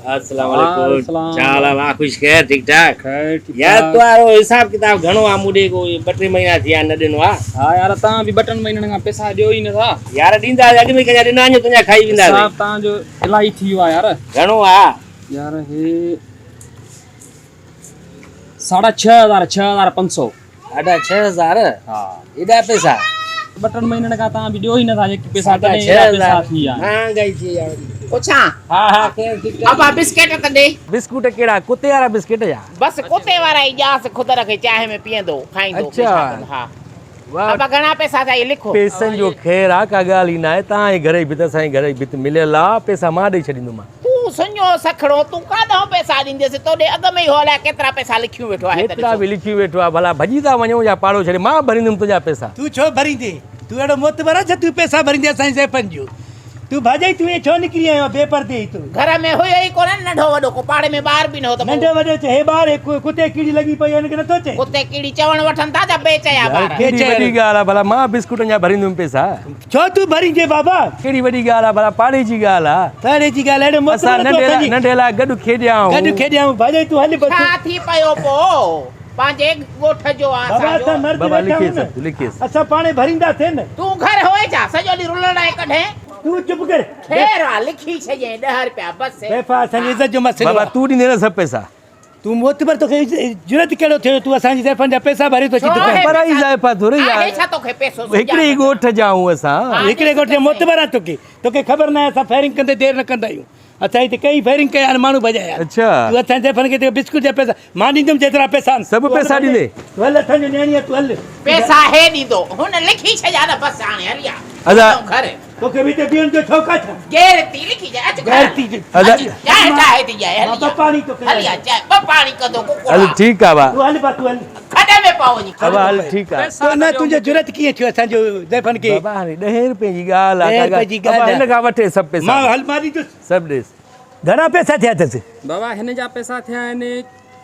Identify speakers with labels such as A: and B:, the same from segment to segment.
A: السلام عليڪم ڇا حال آ خوش خير ٺيڪ ٺاڪ خير ٺيڪ يار توارو حساب ڪتاب گهڻو آ مون ڏي ڪو ٻه ٽي مهينا ٿيا نه ڏنو آ ها يار
B: تان به ٻه ٽن مهينن کان پئسا ڏيو ئي نه ٿا
A: يار ڏيندا اڳ ۾ ڪنهن جا ڏنا آهن تنهنجا کائي ويندا
B: حساب تان جو الاهي ٿي ويو آ يار
A: گهڻو آ
B: يار هي ساڍا 6000 6500
A: ساڍا 6000 ها ايڏا پئسا
B: ٻه ٽن مهينن کان تان به ڏيو ئي نه ٿا جيڪي پئسا تڏهن ايڏا پئسا ٿي ويا
A: مهانگائي ٿي وئي آهي
C: پڇان
A: ها ها خير ٺيڪ ٺاڪ
C: ابا بسڪيٽ ته ڏي
A: بسڪوٽ ڪهڙا ڪتي وارا بسڪيٽ يا
C: بس ڪتي وارا ئي ڏيانس خدر کي چانهه ۾ پيئندو کائيندو
A: اڇا
C: ها ابا گهڻا پئسا ٿيا هي لکو
A: پئسن جو خير آ ڪا ڳالهه ئي ناهي تان جي گهر جي ڀت اسان جي گهر جي ڀت مليل آ پئسا مان ڏئي ڇڏيندومان
C: تون سڃو سکڙو، تون ڪاڏانهن پئسا ڏينديس؟ تو ڏي اڳ ۾ ئي هو الائي ڪيترا پئسا لکيون ويٺو آهي ته
A: ڪيترا
C: ڏسو.
A: به لکيون ويٺو آهي، ڀلا ڀڄي ٿا وڃون يا پاڙو ڇڏي، مان ڀريندم تنهنجا پئسا.
D: تون ڇو ڀريندين؟ تون اهڙو معتبر آهين ڇا تون پئسا ڀريندين اسان جي زائفن جو؟ تون ڀاڄائي تون ائين ڇو نڪري آيو آهين بي پردي هي تون.
C: گهر ۾ هيو ئي ڪونه ننڍو وڏو ڪو پاڙي ۾ ٻار به نه هو ته پوء.
D: ننڍو وڏو چئي هي ٻار هي ڪتي ڪيڙي لڳي پئي آهي هن کي نٿو چئين.
C: ڪتي ڪيڙي چوڻ وٺن ٿا جا بي چيا ٻار.
A: يار ڪهڙي وڏي ڳالهه آهي ڀلا مان بسڪوٽن جا ڀريندم پئسا.
D: ڇو تون ڀريندين بابا؟
A: ڪهڙي وڏي ڳالهه آهي ڀلا پاڙي جي ڳالهه آهي.
D: پاڙي جي ڳالهه اهڙو معتبر
A: اسان
D: تون اسان جي.
A: ننڍي لاء گڏ کيڏيا آهيون.
D: گڏ کيڏيا آهيون ڀاڄائي تون هل بس.
C: ڇا ٿي پيو پوء پنهنجي ڳوٺ جو آ
D: بابا
C: اسان جو.
D: اسان مرد
A: بابا
D: ويٺا
A: لکيس
D: آهيون نه
A: سڀ لکيس.
D: اسان پاڻهي ڀرينداسين نه.
C: تون گهر هئي ڇا سڄو ڏينهن رلڻ ۽ ڪڍين.
D: تون چپ ڪر.
C: خير آ لکي ڇڏيائين ڏهه رپيا بس.
D: بيفا اسان جي عزت جو مسئلو
A: بابا
D: آ.
A: تون ڏيندين نه سڀ پئسا.
D: تون معتبر توکي جرئت ڪهڙو ٿيو جو تون اسان جي زائفن جا پئسا ڀري ٿو اچين دڪان.
A: پرائي زائفا ٿوري
C: آهي ڇا توکي پئسو
A: هڪڙي ئي ڳوٺ جا آهيون اسان.
D: هڪڙي ڳوٺ جا معتبر آهن توکي توکي خبر ناهي اسان فائرنگ ڪندي دير نه ڪندا آهيون اسان هتي ڪئي فائرنگ ڪيا آهن ماڻهو ڀڄايا آهن.
A: اڇا.
D: تون اسان جي زائفن کي بسڪوٽ جا پئسا مان ڏيندم جيترا پئسا آهن.
A: سڀ پئسا ڏيندين.
D: تون هل اسان جو نياڻي آهي تون هل.
C: پئسا هي ڏيندو هن لکي ڇڏيا نه بس هاڻي هلي آ
A: ادا.
C: گهر.
D: توکي به هتي بيهڻ جو شوق آهي ڇا؟
C: غيرتي لکي جا اچ گهر.
D: غيرتي جي.
A: ادا.
C: اچ چانهه ٺاهي ٿي ڄائي هلي
D: مان پاڻي توکي.
C: هلي آ چانهه ٻه پاڻي ڪندو ڪڪڙا.
A: هل ٺيڪ آ با.
D: تون هل با تون هل.
C: کڏ ۾ پئو وڃي.
A: بابا هل ٺيڪ آ.
D: تو نه تنهنجو جرئت ڪيئن ٿيو اسان جو زائفن کي.
A: بابا هاڻي ڏهين روپين جي ڳالهه آ.
D: ڏهين روپين جي ڳالهه
A: آ. هن کان وٺي سڀ پئسا.
D: مان هل مان ڏيندس.
A: سڀ ڏيس.
D: گهڻا پئسا ٿيا اٿس؟
B: بابا هن جا پئسا ٿيا آهن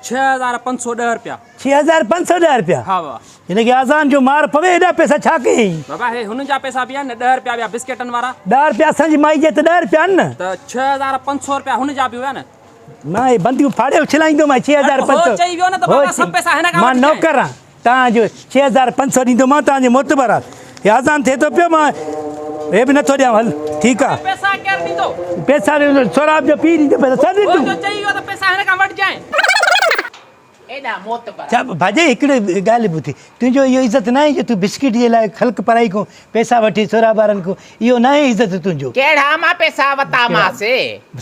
B: 6510 رپيا.
D: 6510 رپيا؟
B: ها بابا.
D: هن کي آذان جو مار پوي ايڏا پئسا ڇا ڪيائين؟
B: بابا هي هن جا پئسا به آهن نه ڏهه رپيا ٻيا بسڪيٽن وارا.
D: ڏهه رپيا اسان جي مائي جا ته ڏهه رپيا آهن نه.
B: ته 6500 رپيا هن جا به هيا نه.
D: مان هي بنديون ڦاڙي اڇلائيندومانء 6500.
B: هو چئي ويو نه ته بابا سڀ پئسا هن کان
D: مان نوڪر آهان توهان جو 6500 ڏيندومانء توهان جي معتبر آهان. هي آذان ٿئي ٿو پيو مان هي به نٿو ڏيان هل ٺيڪ آهي.
B: پئسا ڪير ڏيندو؟
D: پئسا سهراب جو پيء ڏيندو پئسا ڇا ڏيندو؟
B: هو جو چئي ويو ته پئسا هن کان وٺجانء.
C: ايڏا معتبر.
D: ڇا ڀاڄائي هڪڙي ڳالهه ٻڌ تنهنجو اهو عزت ناهي جو تون بسڪيٽ جي لاء خلق پرائي کان پئسا وٺي سهراب وارن کان اهو ناهي عزت تنهنجو.
C: ڪهڙا مان پئسا وتامانس.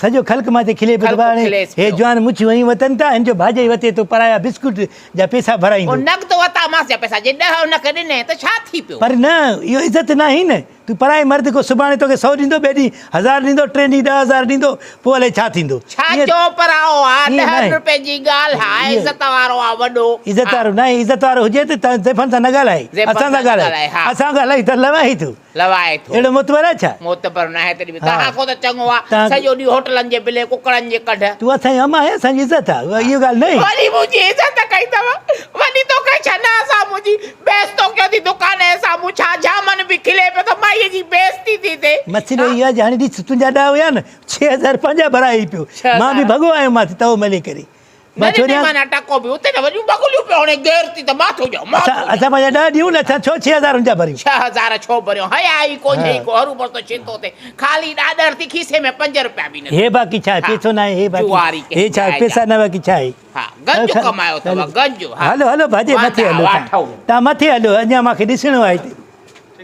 D: سڄو خلق مان تي کلي پيو ته هاڻي هي جوان مڇون هنيون وتن ٿا هن جو ڀاڄائي وتي ٿو پرايا بسڪوٽ جا پئسا ڀرائيندو.
C: پوء نقد وتامانس جا پئسا جي ڏهه ان کي ڏنئين ته ڇا ٿي پيو.
D: پر نه اهو عزت ناهي نه. تون پرائي مرد کان سڀاڻي توکي سئو ڏيندو، ٻئي ڏينهن هزار ڏيندو، ٽئين ڏينهن 10,000 ڏيندو، پوء الائي ڇا ٿيندو.
C: ڇا چئو پرائو آ، ڏهن روپين جي ڳالهه آ، عزت وارو آ وڏو.
D: عزت وارو ناهي، عزت وارو هجي ته زيفن سان نه ڳالهائي، اسان سان ڳالهائي، اسان ڳالهائي ته لوائي ٿو.
C: لوائي ٿو.
D: اهڙو معتبر آهي ڇا؟
C: معتبر ناهي تڏهن به توهان کان ته چڱو آ، سڄو ڏينهن هوٽلن جي بلي ڪڪڙن جي ڪڍ.
D: تون اسان جي امان آهين، اسان جي عزت آ، اها ڳالهه ناهي.
C: وري منهنجي عزت ڪئي اٿو، وڏي توکي ڇا نه اسان منهنجي بيستو ڪيو ٿي دڪان جي سامهون ڇا جامن به کلي پيو ته مائيء جي بيستي ٿي ٿئي.
D: مسئلو اهو آهي جو هاڻي ڏس تنهنجا ڏهه هيا نه 6000 پنهنجا ڀرائي پيو مان به ڀڳو آيو مانس تئو ملي ڪري
C: نه ڏني معنيٰ ٽڪو به اتي ته وڏيون بغليون پيو هڻي غيرتي ته مان ٿو ڏيان مان ٿو ڏيان.
D: اسان پنهنجا ڏهه ڏيون نه اسان ڇو 6000 هن جا ڀريون.
C: 6000 ڇو ڀريون حيا ئي ڪونهي ڪو هروڀرو ٿو ڇتو ٿئي خالي ڏاڏر ٿي کيسي ۾ پنج رپيا به نه
D: هي باقي ڇا آهي پيسو ناهي هي باقي هي ڇا آهي پيسا نه باقي ڇا آهي.
C: ها گنج ڪمايو اٿو گنج.
D: هلو هلو ڀاڄي مٿي هلو تان مٿي هلو اڃا مانکي ڏسڻو آهي هتي.